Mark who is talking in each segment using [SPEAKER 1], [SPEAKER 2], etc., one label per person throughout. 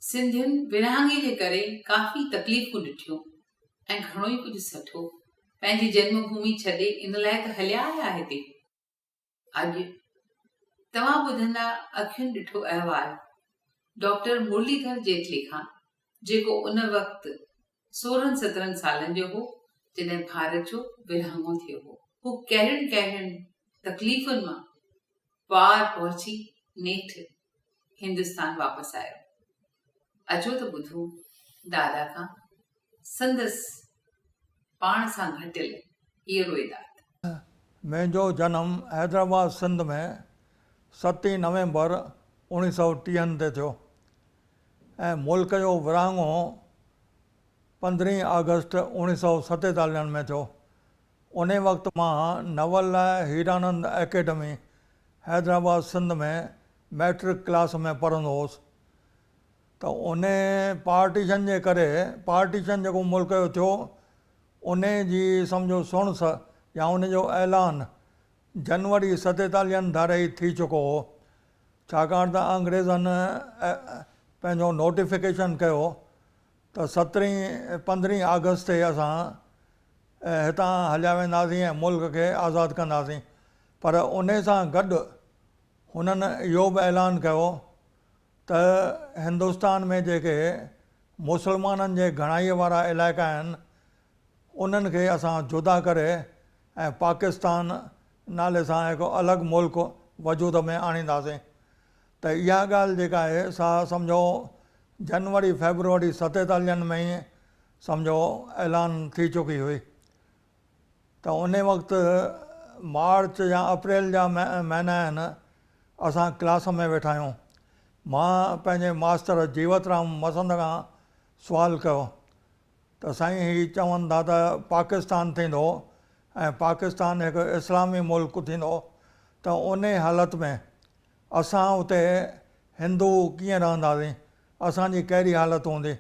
[SPEAKER 1] سنڌين ورهاڱي جي ڪري ڪافي تڪليفون ڏٺيون ۽ گهڻو ئي ڪجهه سٺو. پنهنجي جنم ڀومي ڇڏي ان لاء ته هليا آيا هتي. اڄ توهان ٻڌندا اکين ڏٺو احوال ڊاڪٽر مرليڌر جيٽلي کان جيڪو ان وقت سورهن سترهن سالن جو هو جڏهن ڀارت جو ورهاڱو ٿيو هو. هو ڪهڙين ڪهڙين تڪليفن مان پار پهچي نيٺ هندستان واپس آيو. اچو ته ٻڌون دادا کان سندس پاڻ سان گهٽيل هيء روئداد.
[SPEAKER 2] منهنجو جنم حيدرآباد سنڌ ۾ ستين نومبر اوڻيهه سئو ٽيهن تي ٿيو. ۽ ملڪ جو ورهاڱو پندرهين آگسٽ اوڻيهه سئو ستيتاليهن ۾ ٿيو. انهي وقت مان Naval Hiranand academy Hyderabad Sindh ۾ matric class ۾ پڙهندو هوس ته انهي پارٽيشن جي ڪري پارٽيشن جيڪو ملڪ جو ٿيو انهي جي سمجهو سڻس يا ان جو اعلان جنوري ستيتاليهن ڌاري ئي ٿي چڪو هو. ڇاڪاڻ ته انگريزن پنهنجو نوٽيفڪيشن ڪيو ته سترهين پندرهين آگسٽ تي اسان هتان هليا وينداسين ۽ ملڪ کي آزاد ڪنداسين پر انهي سان گڏ هنن اهو به اعلان ڪيو ته هندستان ۾ جيڪي مسلمانن جي گهڻائي وارا علائقا آهن انهن کي اسان جدا ڪري ۽ پاڪستان نالي سان هڪ الڳ ملڪ وجود ۾ آڻينداسين ته اها ڳالهه جيڪا آهي سا سمجهو جنوري فيبروري ستيتاليهن ۾ ئي سمجهو اعلان ٿي چڪي هئي ته ان وقت مارچ يا اپريل جا مهينا آهن اسان ڪلاس ۾ ويٺا آهيون مان پنهنجي ماستر جيوت رام مسند کان سوال ڪيو ته سائين هي چون ٿا ته پاڪستان ٿيندو ۽ پاڪستان هڪ اسلامي ملڪ ٿيندو ته انهي حالت ۾ اسان اتي هندو ڪيئن رهنداسين اسان جي ڪهڙي حالت هوندي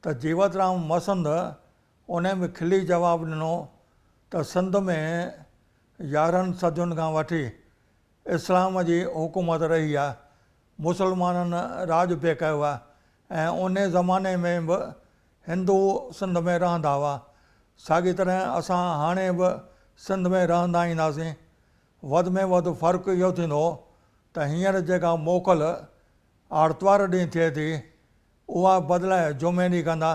[SPEAKER 2] ته جيوت رام مسند انهي به کلي جواب ڏنو ته سنڌ ۾ يارهن صدين کان وٺي اسلام جي حڪومت رهي آهي، مسلمانن راڄ پئي ڪيو آهي ۽ انهي زماني ۾ به هندو سنڌ ۾ رهندا هئا. ساڳي طرح اسان هاڻي به سنڌ ۾ رهندا اينداسين. وڌ ۾ وڌ فرق اهو ٿيندو ته هينئر جيڪا موڪل آرتوار ڏينهن ٿئي ٿي، اها بدلائي جمعي ڏينهن ڪندا.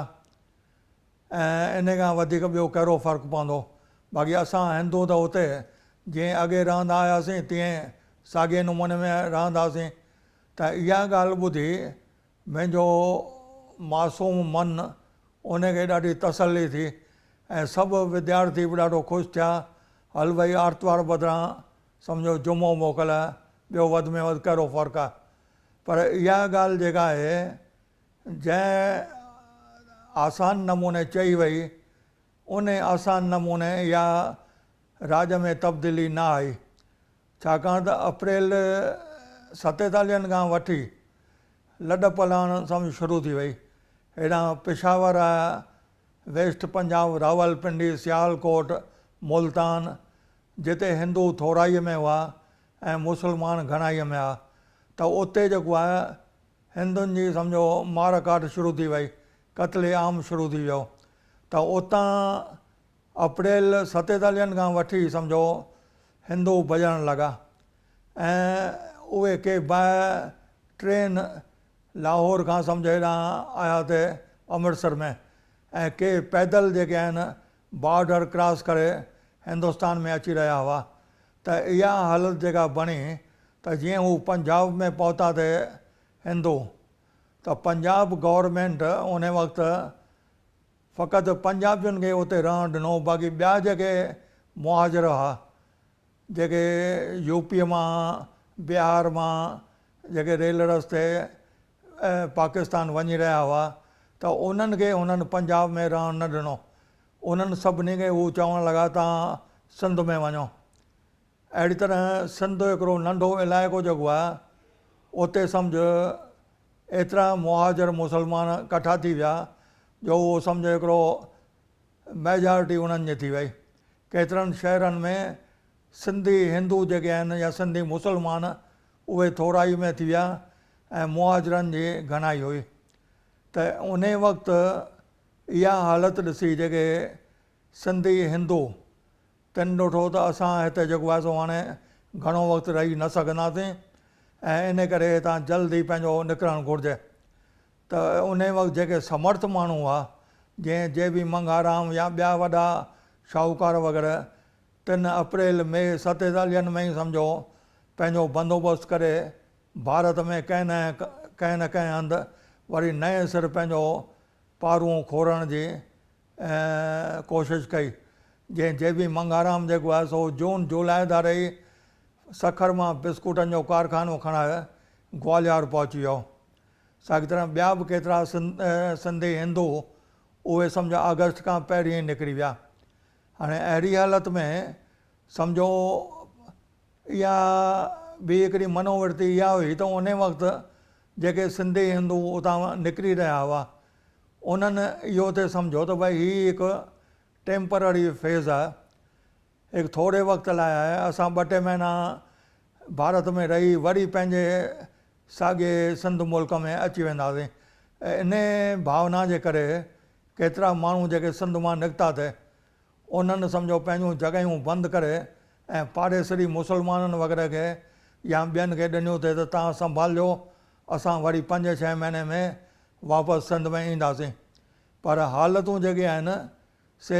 [SPEAKER 2] ۽ انهي کان وڌيڪ ٻيو ڪهڙو فرق پوندو؟ باقي اسان هندو ته اتي جيئن اڳي رهندا آياسين تيئن ساڳئي نموني ۾ رهنداسين ته اها ڳالهه ٻڌي منهنجو معصوم من انهي کي ڏاڍي تسلي ٿي ۽ سڀ وديارٿي به ڏاڍو خوش ٿيا هل ڀئي آرتوار بدران سمجهو جمعو موڪل ٻيو وڌ ۾ وڌ ڪهڙو فرق آهي پر اها ڳالهه جيڪا آهي جنهن آسان نموني چئي وئي، انهي آسان نموني اها راڄ ۾ تبديلي نه آئي، ڇاڪاڻ ته اپريل ستيتاليهن کان وٺي لڏ پلاڻ سمجهه شروع ٿي وئي. هيڏانهن پشاور، ويسٽ پنجاب، راولپنڊي، سيالڪوٽ، ملتان جتي هندو ٿورائيء ۾ هئا ۽ مسلمان گهڻائيء ۾ هئا ته اتي جيڪو آهي هندن جي سمجهو مار ڪاٽ شروع ٿي وئي، قتل عام شروع ٿي ويو ته اتان اپريل ستيتاليهن کان وٺي سمجهو هندو ڀڄڻ لڳا ۽ اهي ڪي باء ٽرين لاهور کان سمجهو هيڏانهن آيا تي امرتسر ۾ ۽ ڪي پيدل جيڪي آهن بارڊر ڪراس ڪري هندستان ۾ اچي رهيا هئا ته اها حالت جيڪا بڻي ته جيئن هو پنجاب ۾ پهتا ته هندو ته پنجاب گورنمينٽ ان وقت فقط پنجابين کي اتي رهڻ ڏنو باقي ٻيا جيڪي مهاجر هئا جيڪي يو پي مان بهار مان جيڪي ريل رستي پاڪستان وڃي رهيا هئا ته انهن کي هنن پنجاب ۾ رهڻ نه ڏنو انهن سڀني کي هو چوڻ لڳا توهان سنڌ ۾ وڃو. اهڙي طرح سنڌ هڪڙو ننڍو علائقو جيڪو آهي اتي سمجهه ايترا مهاجر مسلمان ڪٺا ٿي ويا جو اهو سمجهه هڪڙو ميجارٽي انهن جي ٿي وئي. ڪيترن شهرن ۾ سنڌي هندو جيڪي آهن يا سنڌي مسلمان اهي ٿورائي ۾ ٿي ويا ۽ مهاجرن جي گهڻائي هئي. ته انهي وقت اها حالت ڏسي جيڪي سنڌي هندو تن ڏٺو ته اسان هتي جيڪو آهي سو هاڻي گهڻو وقت رهي نه سگهنداسين ۽ ان ڪري هتان جلد ئي پنهنجو نڪرڻ گهرجي ته انهي وقت جيڪي سمرٿ ماڻهو هئا جيئن جي بي منگهارام يا ٻيا وڏا شاهوڪار وغيره تن اپريل مئي ستيتاليهن ۾ ئي سمجهو پنهنجو بندوبست ڪري ڀارت ۾ ڪنهن نه ڪنهن نه ڪنهن هنڌ وري نئين سر پنهنجو پارون کورڻ جي ڪوشش ڪئي. جنهن جي بي منگهارام جيڪو آهي سو جون جولاء ڌاري ئي سکر مان بسڪوٽن جو ڪارخانو کڻائي گواليار پهچي ويو. ساڳي طرح ٻيا به ڪيترا سنڌي هندو اهي سمجهه آگسٽ کان پهرين ئي نڪري ويا. هاڻي اهڙي حالت ۾ سمجهو اها به هڪڙي منوورتي اها هئي ته انهي وقت جيڪي سنڌي هندو اتان نڪري رهيا هئا انهن اهو ٿي سمجهيو ته ڀئي هي هڪ ٽيمپرري فيز آهي هڪ ٿوري وقت لاء آهي اسان ٻه ٽي مهينا ڀارت ۾ رهي وري پنهنجي ساڳي سنڌ ملڪ ۾ اچي وينداسين انهي ڀاونا جي ڪري ڪيترا ماڻهو جيڪي سنڌ مان نڪتا ٿي انهن سمجهو پنهنجون جڳهيون بند ڪري ۽ پاڙيسري مسلمانن وغيره کي يا ٻين کي ڏنيون ٿي ته توهان سنڀالجو اسان وري پنج ڇهه مهيني ۾ واپس سنڌ ۾ اينداسين پر حالتون جيڪي آهن سي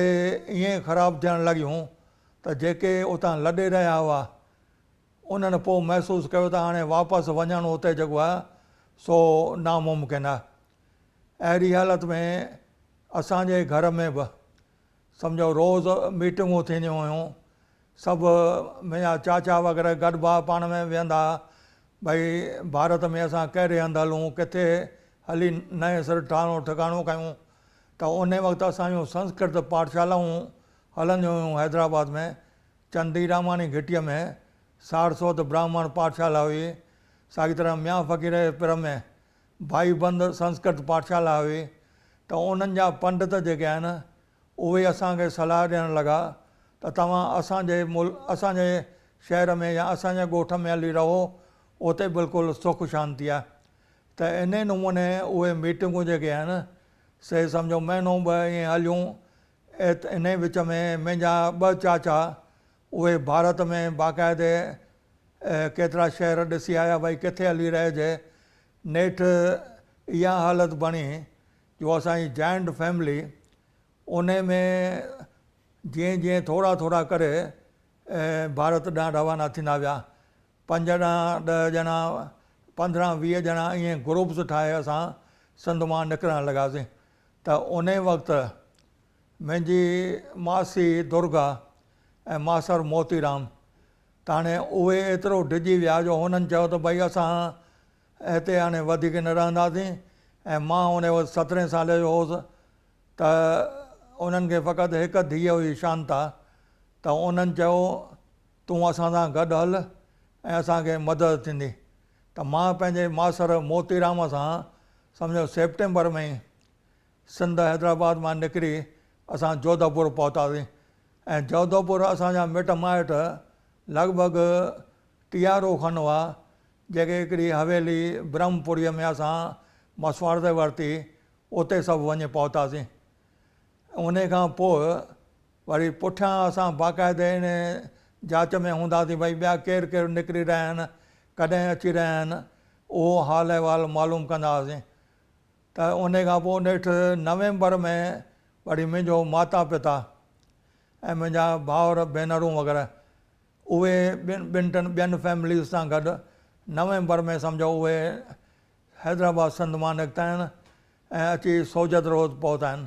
[SPEAKER 2] ائين خراب ٿيڻ لڳيون ته جيڪي اتان لڏي رهيا هئا انهن پوء محسوس ڪيو ته هاڻي واپس وڃڻ اتي جيڪو آهي سو ناممڪن آهي. اهڙي حالت ۾ اسان جي گهر ۾ به سمجهو روز ميٽنگون ٿينديون هيون، سڀ منهنجا چاچا وغيره گڏبا پاڻ ۾ ويهندا ها، ڀئي ڀارت ۾ اسان ڪهڙي هنڌ هلون، ڪٿي هلي نئين سر ٺاڻو ٺڪاڻو ڪيون ته انهي وقت اسان جون سنسڪرت پاٺشالائون هلنديون هيون حيدرآباد ۾ چنديراماڻي گهٽيء ۾ سارسوت براهمڻ پاٺشالا هئي، ساڳي طرح ميان فقير جي پر ۾ ڀائي بند سنسڪرت پاٺشالا هئي ته انهن جا پنڊت جيڪي آهن اهي اسان کي صلاح ڏيڻ لڳا ته توهان اسان جي اسان جي شهر ۾ يا اسان جي ڳوٺ ۾ هلي رهو اتي بلڪل سک شانتي آهي ته انهي نموني اهي ميٽنگون جيڪي آهن سي سمجهو مهينو ٻه ائين هليون انهي وچ ۾ منهنجا ٻه چاچا اهي ڀارت ۾ باقاعدي ڪيترا شهر ڏسي آيا ڀئي ڪٿي هلي رهجي نيٺ اها حالت بڻي جو اسان جي جائنٽ فيملي انهي ۾ جيئن جيئن ٿورا ٿورا ڪري ڀارت ڏانهن روانا ٿيندا ويا پنج ڄڻا ڏهه ڄڻا 15 20 ڄڻا ائين گروپس ٺاهي اسان سنڌ مان نڪرڻ لڳاسين ته انهي وقت منهنجي ماسي درگا ۽ ماسر موتيرام ته هاڻي اهي ايترو ڊڄي ويا جو هنن چيو ته ڀئي اسان هتي هاڻي وڌيڪ نه رهنداسين ۽ مان انهي وقت سترهين سالي جو هوس ته انهن کي فقط هڪ ڌيء هئي شانتا ته انهن چيو تون اسان سان گڏ هل ۽ اسان کي مدد ٿيندي ته مان پنهنجي ماسر موتيرام سان سمجهو سيپٽمبر ۾ ئي سنڌ حيدرآباد مان نڪري اسان جوڌپور پهتاسين ۽ جوڌپور اسان جا مٽ مائٽ لڳ ڀڳ ٽيهارو کن هئا جيڪي هڪڙي حويلي برهمپوريء ۾ اسان مسواڙ تي ورتي اتي سڀ وڃي پهتاسين. انهي کان پوء وري پٺيان اسان باقاعدي ان جاچ ۾ هونداسين ڀئي ٻيا ڪير ڪير نڪري رهيا آهن ڪڏهن اچي رهيا آهن اهو حال احوال معلوم ڪندا هئاسين. ته انهي کان پوء نيٺ نومبر ۾ وري منهنجو ماتا پتا ۽ منهنجا ڀائر ڀينرون وغيره اهي ٻن ٻن ٽن ٻين فيمليز سان گڏ نومبر ۾ سمجهو اهي حيدرآباد سنڌ مان نڪتا آهن ۽ اچي سوجت روڊ پهتا آهن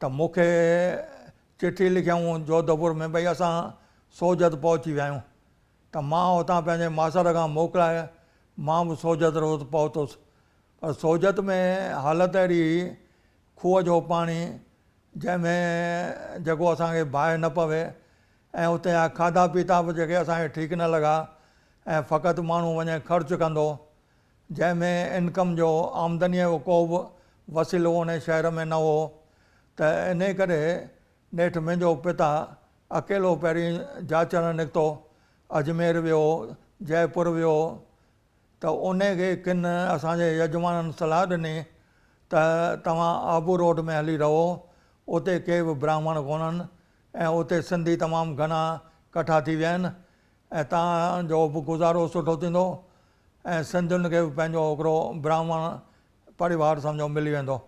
[SPEAKER 2] ته مون کي چٺي لکيائون جوڌپور ۾ ڀئي اسان سوجت پهچي ويا آهيون ته مان اتان پنهنجي ماسر کان موڪلائي مان به سوجت روڊ پهتس پر سوجت ۾ حالت اهڙي هئي، کوهه جو پاڻي جنهن ۾ جيڪو اسان کي باهه نه پوي ۽ اتي جا کاڌا پيتا به جيڪي اسان کي ٺيڪ نه لڳا ۽ فقط ماڻهو وڃي خرچ ڪندو جنهن ۾ انڪم جو آمدنيء جو ڪو به وسيلو انهي شهر ۾ نه هو ته انهي ڪري نيٺ منهنجو پتا اڪيلو پهرين جاچڻ نڪتو، اجمير ويو، جئپور ويو، ته انهي کي ڪن اسان جي يجمانن صلاح ڏني ته توهان آبو روڊ ۾ هلي رهو، اتي ڪي به براهمڻ ڪونهن ۽ اتي سنڌي تمام گهڻا ڪٺا ٿي ويا آهن ۽ توهان جو به گذارو سٺو ٿيندو ۽ سنڌين کي به پنهنجو هڪڙو براهمڻ پريوار سمجهو ملي ويندو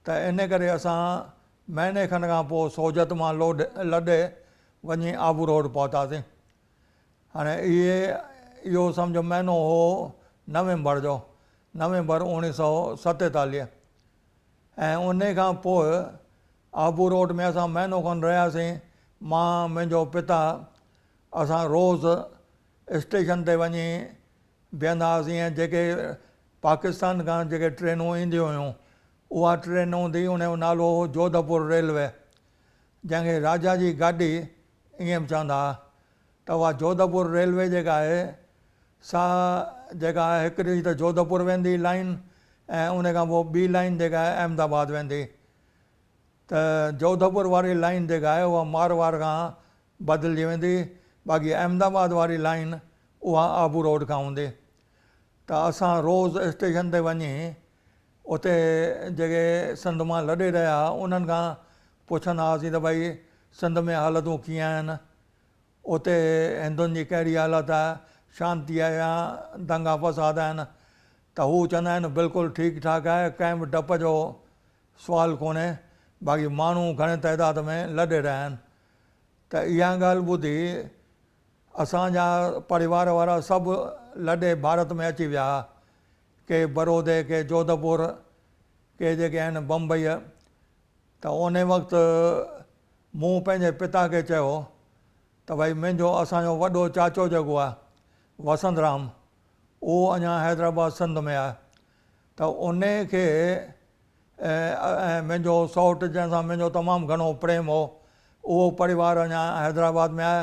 [SPEAKER 2] ته ان ڪري اسان مهيني کن کان پوء سوجت مان لوڏ لڏي وڃي آبو روڊ پهتاسين. هاڻي اهي اهو سمجهو مهينو هو نومبر جو، نومبر اوڻيهه سئو 47 ۽ انهي کان پوء آبو روڊ ۾ اسان مهينو کن رهياسين. مان منهنجو پتا اسان روز اسٽيشن تي وڃي بيهندا هئاسين ۽ جيڪي پاڪستان کان جيڪي ٽرينون اينديون هيون اها ٽرين هوندي ان جو نالو هو جوڌپور ريلوي جنهن کي راجا جي گاڏي ائين به چوندا هئا ته اها جوڌپور ريلوي جيڪا آهي سا جيڪا آهي هڪڙي ته جوڌپور ويندي لائين ۽ ان کان پوء ٻي لائين جيڪا آهي احمد آباد ويندي ته جوڌپور واري لائين جيڪا آهي اها مارواڙ کان بدلجي ويندي باقي احمد آباد واري لائين اها آبو روڊ کان هوندي ته اسان روز اسٽيشن تي وڃي اتي جيڪي سنڌ مان لڏي رهيا ها انهن کان پڇندا هئاسين ته ڀئي سنڌ ۾ حالتون ڪيئن آهن، اتي هندن جي ڪهڙي حالت آهي، شانتي آهي يا دنگا فساد آهن ته هو چوندا آهن بلڪل ٺيڪ ٺاڪ آهي ڪنهن به ڊپ جو سوال ڪونهي باقي ماڻهو گهڻي تعداد ۾ لڏي رهيا آهن ته اها ڳالهه ٻڌي اسان جا پريوار وارا سڀ لڏي ڀارت ۾ اچي ويا ها ڪي بڙودي، ڪي جوڌپور، ڪي جيڪي آهن بمبئيء. ته انهي وقت مون پنهنجي پتا کي چيو ته ڀئي منهنجو اسان جو وڏو چاچو جيڪو آهي وسنت رام اهو اڃا حيدرآباد سنڌ ۾ آهي ته انهي کي ۽ منهنجو سئوٽ جنهن سان منهنجو تمام گهڻو پريم هو اهو پريوار اڃا حيدرآباد ۾ آهي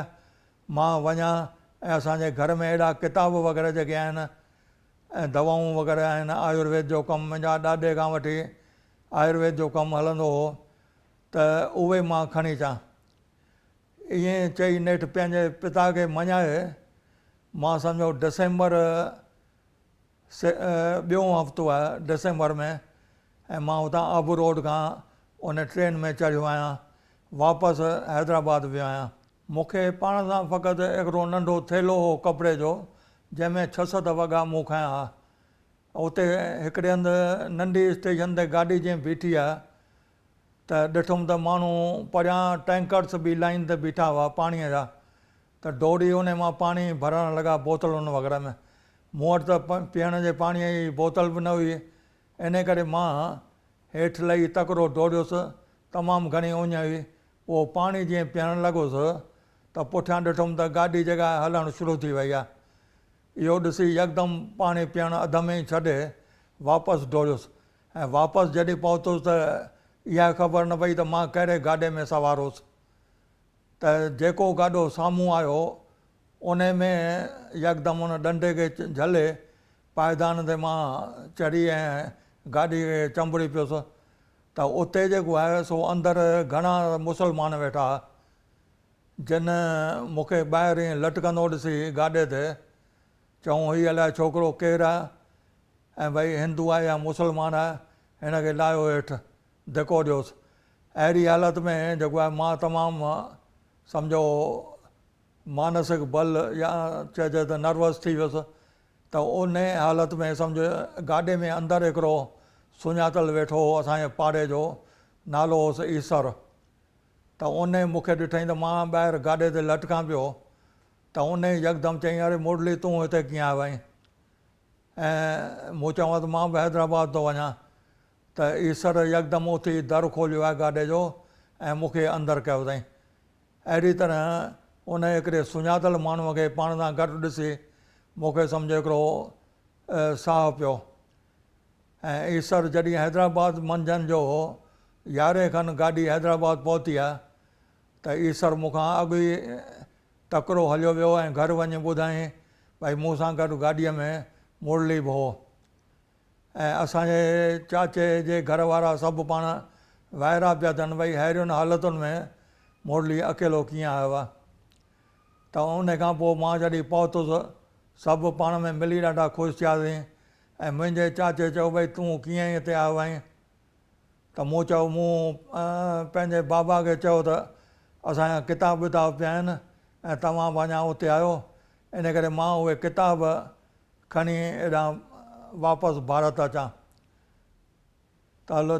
[SPEAKER 2] مان وڃان ۽ اسان جي گهر ۾ اهڙا ڪتاب وغيره جيڪي آهن ۽ دوائون وغيره آهن آيورويد جو ڪم منهنجا ڏاڏي کان وٺي آيورويد جو ڪم هلندو هو ته اهي مان کڻي اچان. ائين چئي نيٺ پنهنجي پتا کي مڃائي مان سمجهو ڊسمبر ٻيون هفتو آهي ڊسمبر ۾ ۽ مان اتان آبو روڊ کان ان ٽرين ۾ چڙهيو آهيان واپس حيدرآباد ويو آهيان. مون کي پاڻ سان فقط هڪڙو ننڍو ٿيلهو هو ڪپڙي جو، جنهن ۾ ڇهه ست وڳا مون کنيا ها. اتي هڪڙي هنڌ ننڍي اسٽيشن تي گاڏي جيئن بيٺي آ ته ڏٺم ته ماڻهو پريان ٽئنڪرس به لائين تي بيٺا هئا پاڻيء جا ته ڊوڙي انهي مان پاڻي ڀرڻ لڳا بوتلن وغيره ۾. مون وٽ ته پيئڻ جي پاڻيء جي بوتل به نه هئي، انهي ڪري مان هيٺ لهي تڪڙو ڊوڙيس. تمام گهڻي اڃ هئي، اهو پاڻي جيئن پيئڻ لڳس ته پٺيان ڏٺم ته گاڏي جيڪا هلڻ شروع ٿي وئي آهي. اهو ڏسي يڪدم پاڻي پيئڻ اڌ ۾ ئي ڇڏي واپس ڊوڙيس ۽ واپس جڏهن پهتس ته اها خبر نه پئي ته مان ڪهڙي گاڏي ۾ سوار هوس ته جيڪو گاڏو سامهون آيو انهي ۾ يڪدم ان ڏنڊي کي جهلي پائدان تي مان چڙهي ۽ گاڏي کي چنبڙي پيس ته اتي جيڪو آهي سو اندر گهڻا مسلمان ويٺا ها، جن مون کي ٻاهر ائين لٽڪندو ڏسي گاڏي تي چيائون هي الائي ڇوڪرو ڪير آهي ۽ ڀئي هندو آهي يا مسلمان آهي هن کي لاهيو هيٺ ڌڪو ڏيوس. اهڙي حالت ۾ جيڪو آهي مان تمام سمجهو مانسڪ بل يا چئجي ته نروس ٿي ويس ته انهيء حالت ۾ سمجهه گاڏي ۾ اندر هڪڙو سڃاتل ويٺو هو اسان جي پاڙي جو، نالو هوس ايسر. ته انهيء مون کي ڏٺائين ته مان ٻاهر گاڏي تي لٽڪان پيو ته انهيء يڪدم چيائين اري مرلي تون هتي ڪيئن آيو آهين؟ ۽ مون چيومانس مان به حيدرآباد ٿو وڃان. ته ايسر يڪدم اٿي در کوليو آهي گاڏي جو ۽ مون کي اندر ڪيو اٿائين. اهڙي طرح ان هڪڙي سڃاتل ماڻهوء کي پاڻ سان گڏ ڏسي مون کي سمجهه هڪڙو ساهه پيو ۽ ايسر جڏهن حيدرآباد منجهند جو يارهين کن گاڏي حيدرآباد پهتي آ ته ايسر مون کان اڳ ئي تڪڙو هليو ويو ۽ گهر وڃي ٻڌائين ڀئي مون سان گڏ گاڏيء ۾ مرلي به هو. ۽ اسان جي چاچي جي گهر وارا سڀ پاڻ وائرا پيا ٿين ڀئي ههڙين حالتن ۾ مرلي اڪيلو ڪيئن آيو آهي ته ان کان پوء مان جڏهن پهتس سڀ پاڻ ۾ ملي ڏاڍا خوش ٿياسين ۽ منهنجي چاچي چيو ڀئي تون ڪيئن هتي آيو آهين. ته مون چيو مون پنهنجي بابا کي چيو ته اسان جا ڪتاب ٻتاب پيا آهن ۽ توهان به اڃا اتي آهيو ان ڪري مان اهي ڪتاب کڻي هيڏانهن واپس ڀارت اچان ته هلو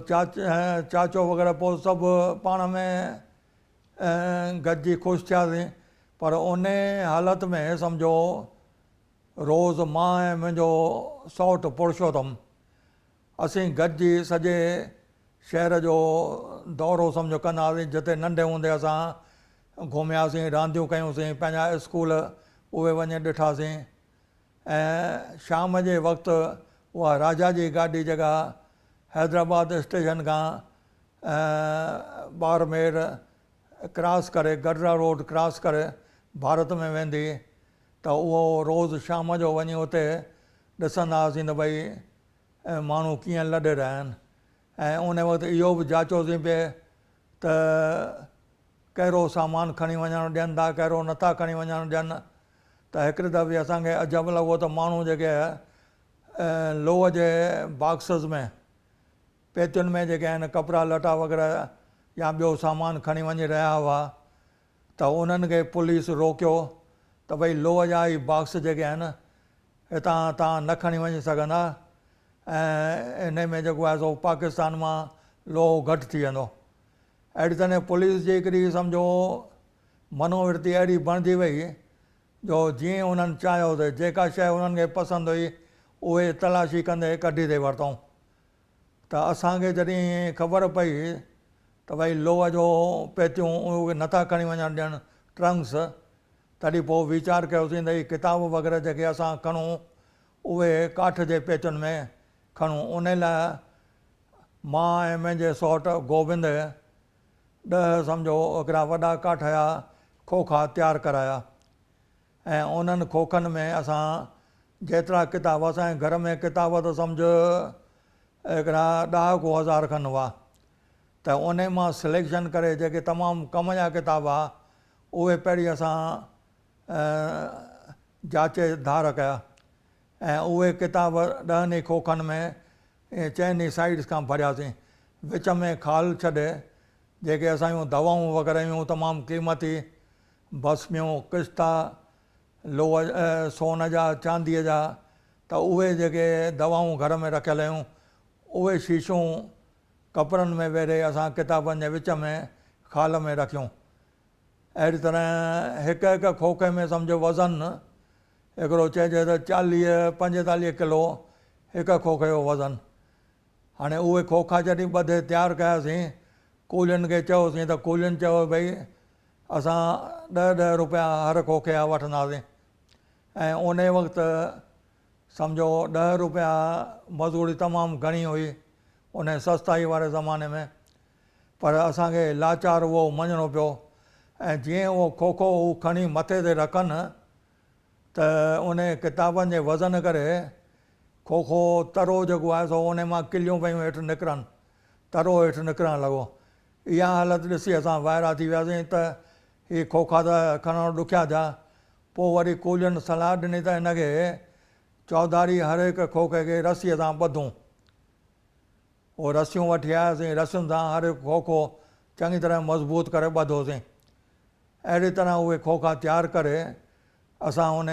[SPEAKER 2] چاچو وغيره پوء سڀ پاڻ ۾ گڏجي خوش ٿياسين پر ان حالت ۾ سمجهو روز مان ۽ منهنجو سئوٽ پرشوتم اسين گڏجي سڄي شهر جو دورو سمجهو ڪندا هئاسين جتي ننڍي هوندي اسان گهمياسين رانديون ڪيونسين پنهنجا اسڪول اهي وڃي ڏٺاسين ۽ شام جي وقت اها راجا جي گاڏي جيڪا حيدرآباد اسٽيشن کان ٻارمير ڪراس ڪري گڊرا روڊ ڪراس ڪري ڀارت ۾ ويندي ته اهو روز شام جو وڃي اتي ڏسندا هئاسين ته ڀئي ماڻهو ڪيئن لڏي رهيا آهن ۽ ان وقت اهو به جاچيوسين پئي ته ڪهڙو سامان کڻي وڃڻ ڏين ٿا ڪهڙو نٿا کڻي وڃڻ ڏين ته هڪڙي دفعي اسان کي عجب لڳو ته ماڻهو جيڪي لوهه جي باڪسز ۾ پيتين ۾ جيڪي آهن ڪپڙا لٽا وغيره يا ٻيو سامان کڻي وڃي رهيا هئا ته انهن کي پوليس روڪيو ته ڀئي لوهه جا هي باڪس جيڪي آهن هتان توهان نه کڻي وڃي سگهندا ۽ انهي ۾ جيڪو آهي سو پاڪستان مان لوهه گهٽ ٿي ويندو. اهڙي طرح پوليس جي هڪڙي سمجهو منوورتي اهڙي بڻجي وئي جو جيئن انهن چاهيو ته جيڪا شيء انهن کي پسند هئي اهي تلاشي ڪندي ڪڍي ٿي ورتائون ته اسان کي جڏهن خبر پئي ته ڀئي لوهه جو پيتيون اهي نٿا کڻي وڃڻ ڏين ٽرنڪس تڏهن پوء ويچار ڪيوسين ته اهي ڪتاب وغيره جيڪي اسان کڻون اهي ڪاٺ جي پيتين ۾ کڻون. انهي لاء مان ۽ منهنجي سئوٽ گوبند ڏهه سمجهو هڪڙا وڏا ڪاٺ جا کوکا تيار ڪرايا ۽ انهن کوکن ۾ اسان جيترا ڪتاب اسان جي گهر ۾ ڪتاب ته سمجهه هڪڙا ڏهاڪو هزار کن هئا ته انهي مان سليڪشن ڪري جيڪي تمام ڪم جا ڪتاب هئا اهي پهرين اسان جاچي ڌار ڪيا ۽ اهي ڪتاب ڏهن ئي کوکن ۾ چئن ئي سائيڊس کان ڀرياسين. وچ ۾ خال ڇڏي جيڪي اسان جون دوائون وغيره هيون تمام قيمتي ڀسميون، ڪشتا، لوهه، سون جا، چانديء جا ته اهي جيڪي دوائون گهر ۾ رکيل هيون اهي شيشون ڪپڙن ۾ ويڙهي اسان ڪتابن جي وچ ۾ خال ۾ رکيون. اهڙي طرح هڪ هڪ کوکي ۾ سمجهو وزن هڪڙو چئجي ته چاليهه پنجيتاليهه ڪلو هڪ کوکي جو وزن. هاڻي اهي کوکا جڏهن ٻڌي تيار ڪياسين ڪولين کي چيوسين ته ڪولين چيو ڀئي اسان ڏهه ڏهه روپيا هر کوکي جا وٺنداسين ۽ انهي وقت سمجهو ڏهه روپيا مزوري تمام گهڻي هئي انهي سستائي واري زماني ۾. پر اسان کي لاچار اهو مڃڻو پيو ۽ جيئن اهو کوکو هو کڻي مٿي تي رکن ته انهي ڪتابن جي وزن ڪري کوکو ترو جيڪو آهي سو انهي مان ڪليون پيون هيٺ نڪرن، ترو هيٺ نڪرڻ لڳو. اها حالت ڏسي اسان وائڙا ٿي وياسين ته هي کوکا ته کڻڻ ڏکيا ٿيا. پوء وري ڪولين صلاح ڏني ته هن کي چوڌاري هر هڪ کوکي کي رسيء سان ٻڌون. پوء رسيون وٺي آياسين، رسين سان هر هڪ کوکو چڱي طرح مضبوط ڪري ٻڌوسين. اهڙي طرح اهي کوکا تيار ڪري اسان ان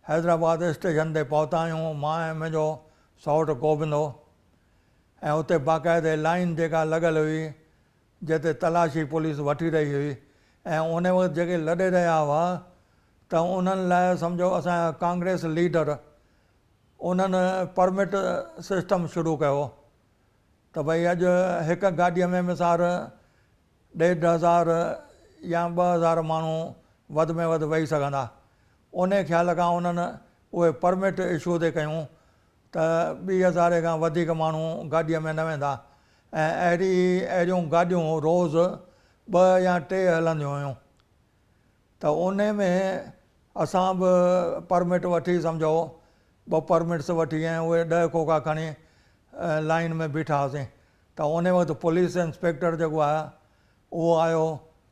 [SPEAKER 2] حيدرآباد اسٽيشن تي پهتا آهيون، مان ۽ منهنجو سئوٽ گوبندو ۽ اتي باقاعدي لائين جيڪا لڳل هئي جتي تلاشي پوليس وٺي رهي هئي ۽ ان وقت جيڪي لڏي رهيا هئا ته انهن لاء سمجهو اسان جا ڪانگريس ليڊر انهن پرمٽ سسٽم شروع ڪيو ته ڀئي اڄ هڪ گاڏيء ۾ مثال ڏيڍ هزار يا 2000 ماڻهو وڌ ۾ وڌ ويهي سگهندا. انهي خيال کان انهن اهي پرمٽ اشو تي ڪيون ته ٻي هزاري کان وڌيڪ ماڻهو گاڏيء ۾ نه ويندا ۽ اهڙي اهڙيون گاڏيون روز ٻه يا ٽي هلنديون هيون. ته انهي ۾ اسان به پرمٽ وٺي سمجهو ٻه پرمٽس وٺي ۽ اهي ڏهه کوکا کڻي لائين ۾ بيٺا هئاسين ته انهي وقت پوليس انسپيڪٽر جيڪو آهي اهو آيو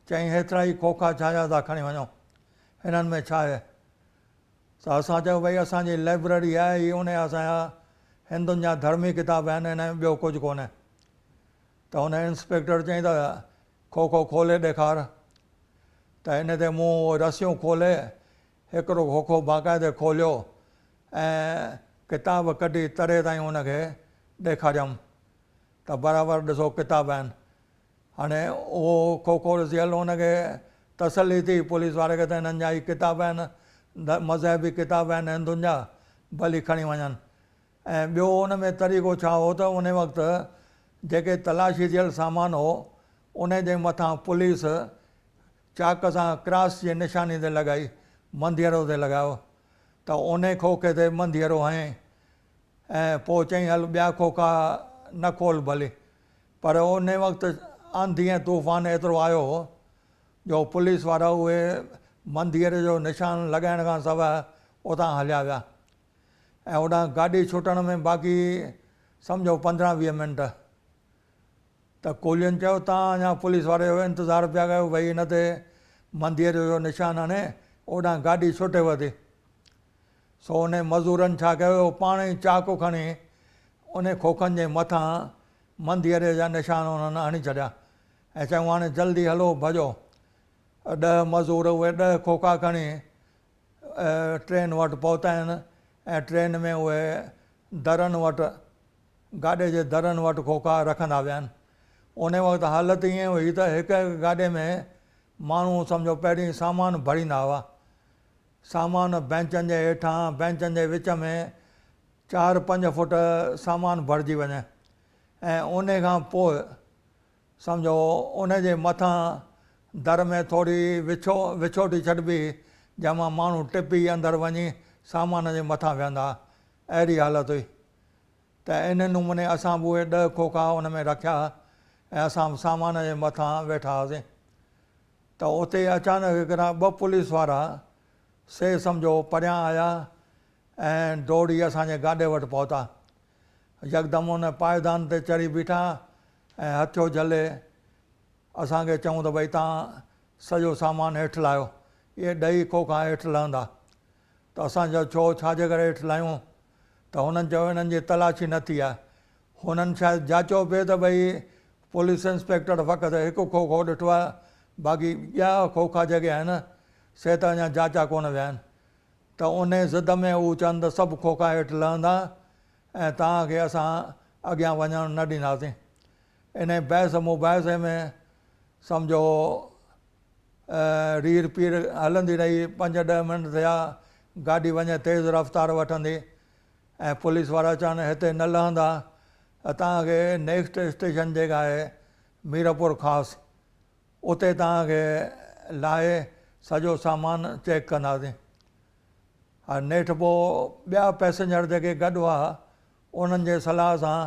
[SPEAKER 2] چيائين هيترا هي کوکا ڇا جا ٿا کڻي وڃو هنن ۾ ڇا آهي ته اسان چيو ڀئي اسان جي لائبريري آهي هي انهي اسان جا هندن جا ڌرمي ڪتاب آهن هن ۾ ٻيو ڪجهه ڪونهي. ته هن انسپيڪٽر چيائين ته کوکو کولي ڏيکار ته ان تي مون اهي رسيون کولي هڪڙو کوکو باقاعدي کوليو ۽ ڪتاب ڪڍي تري تائين ان کي ڏيکاريم ته برابر ڏسو ڪتاب آهن. هاڻي اهو کوکو ڏسي هل ان کي تسلي ٿي پوليس واري کي ته هنن جا هي ڪتاب آهن مذهبي ڪتاب آهن هندن جا ڀلي کڻي وڃن ۽ ٻيو ان ۾ طريقو ڇا هو ته ان وقت جيڪي تلاشي ٿيل سامان هو ان جي مٿان پوليس چاڪ سان ڪراس جي نشاني تي لڳائي منڌيئرو تي لڳايو ته ان کوکي تي منڌيئرو هنيائين ۽ پوء چيائين هل ٻيا کوکا نه کول ڀلي پر ان وقت آنڌي ۽ طوفان ايترو آيو هو جو پوليس وارا اهي منڌيئري جو نشان لڳائڻ کان سواء اتان هليا ويا. ۽ هوڏانهن گاڏي ڇٽڻ ۾ باقي سمجهو 15 20 منٽ ته ڪولهين چيو تان اڃا پوليس واري جو انتظار پيا ڪيو ڀئي هن تي منديء جو نشان هڻي هوڏانهن گاڏي ڇٽيو ٿي. سو انهي مزورن ڇا ڪيو پاڻ ئي چاقو کڻي انهي کوکن جي مٿان منديء جا نشان انهن هڻي ڇڏيا ۽ چيائون هاڻي جلدي هلو ڀڄو. ڏهه مزور اهي ڏهه کوکا کڻي ٽرين وٽ پهتا آهن ۽ ٽرين ۾ اهي درن وٽ گاڏي جي درن وٽ کوکا رکندا ويا آهن. انهي وقت حالت ائين هئي ته هڪ هڪ گاڏي ۾ ماڻهو سمجهو پهرين سامان ڀريندا هئا. سامان بينچن جي هيٺان بينچن جي وچ ۾ چار پنج فوٽ سامان ڀرجي وڃي ۽ انهي کان پوء سمجهو ان جي مٿان در ۾ ٿوري وڇو وڇوٽي ڇڏبي جنهن مان ماڻهو ٽپي اندر وڃي سامان جي مٿان ويهندا. اهڙي حالت هئي ته ان نموني اسان به اهي ڏهه کوکا ان ۾ رکيا ۽ اسان به سامان جي مٿان ويٺا هئاسين ته اتي اچانڪ هڪڙا ٻه پوليس وارا سي سمجهو پريان آيا ۽ ڊوڙي اسان جي گاڏي وٽ پهتا. يڪدم ان پائدان تي چڙهي بيٺا ۽ هٿيو جهلي اسان کي چيائون ته ڀئي توهان سڄو سامان هيٺ لاهيو. اهي ڏهي کوکا هيٺ لهندا. ته اسان چيو ڇو ڇا جي ڪري هيٺ لاهيون؟ ته هنن چيو انهن جي تلاشي نه ٿي آهي. هنن شايد جاچيو پئي ته ڀئي پوليس انسپيڪٽر فقط هڪ کوکو ڏٺو آهي باقي ٻيا کوکا جيڪي آهن سي ته اڃا جاچيا ڪونه ويا آهن. ته انهي ضد ۾ هو چون ته سڀ کوکا هيٺ لهندا ۽ توهان کي اسان اڳيان وڃڻ نه ڏينداسين. انهي بحث مباحثي ۾ سمجهو رير پير هلندي رهي، پنج ڏهه منٽ ٿيا، گاڏي وڃي تيز رفتار وٺندي ۽ پوليس وارا چون هتي نه لهندا ته توهان کي نيڪسٽ اسٽيشن جيڪا آهي ميرپور خاص اتي توهان کي لاهي سڄو سامان چيڪ ڪنداسين. ها نيٺ پوء ٻيا پئسينجر جيڪي گڏ هئا انهن جي صلاح سان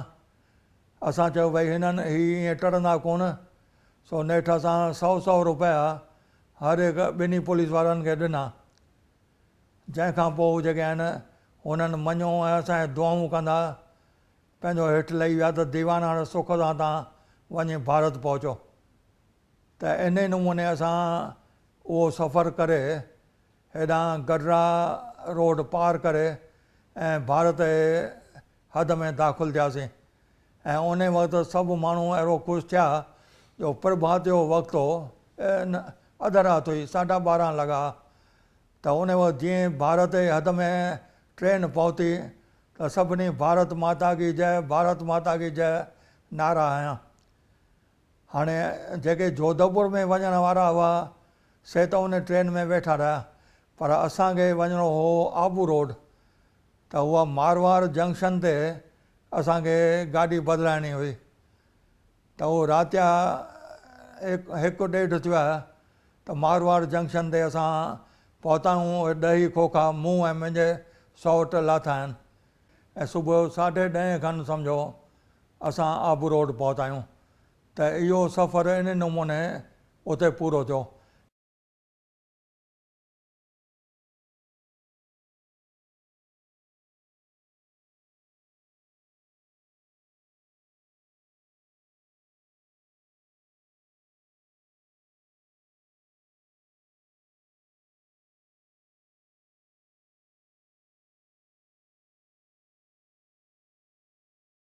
[SPEAKER 2] اسان چيو ڀئي هنن هي ائين ٽرندا ڪونه سو نيٺ اسان سئو سئو روپيا هر هڪ ٻنهي پوليس وارن کي ڏنا جنهن کان پوء هو جيڪي آهن هنن مڃيو ۽ اسان کي دعائون ڪندا پنهنجو هيٺ لهي ويا ته ديوان هاڻ سک سان تان وڃي ڀارت پهچو ته انهي نموني اسان اهو سفر ڪري هيڏانهن گڊرا روڊ پار ڪري ۽ ڀارت جي حد ۾ داخل ٿياسين ۽ انهي وقت سڀ ماڻهو اهڙو خوش ٿيا جو پرڀات جو وقت هو اڌ رات هئي ساڍا 12 لڳا ته انهي وقت جيئن ڀارت جي حد ۾ ٽرين پهتي ته سڀني ڀارت ماتا ڪي جئه ڀارت ماتا ڪي جئه نعرا هنيا. هاڻي جيڪي جوڌپور ۾ وڃڻ وارا هئا سي ته ان ٽرين ۾ ويٺا رهيا پر اسان کي وڃڻو هو آبو روڊ ته اها مارواڙ جنڪشن تي اسان کي گاڏي بدلائڻي هئي ته اهو رات جا هڪ ڏيڍ ٿيو آهي ته مارواڙ جنڪشن تي اسان پهتا آهيون اهي ڏهه ئي کوکا مون ۽ منهنجي سئوٽ لاٿا آهن ۽ صبح جو ساڍي ڏهين کن سمجهو اسان آبو روڊ پهتا آهيون ته اهو سفر ان نموني اتي پورو ٿيو.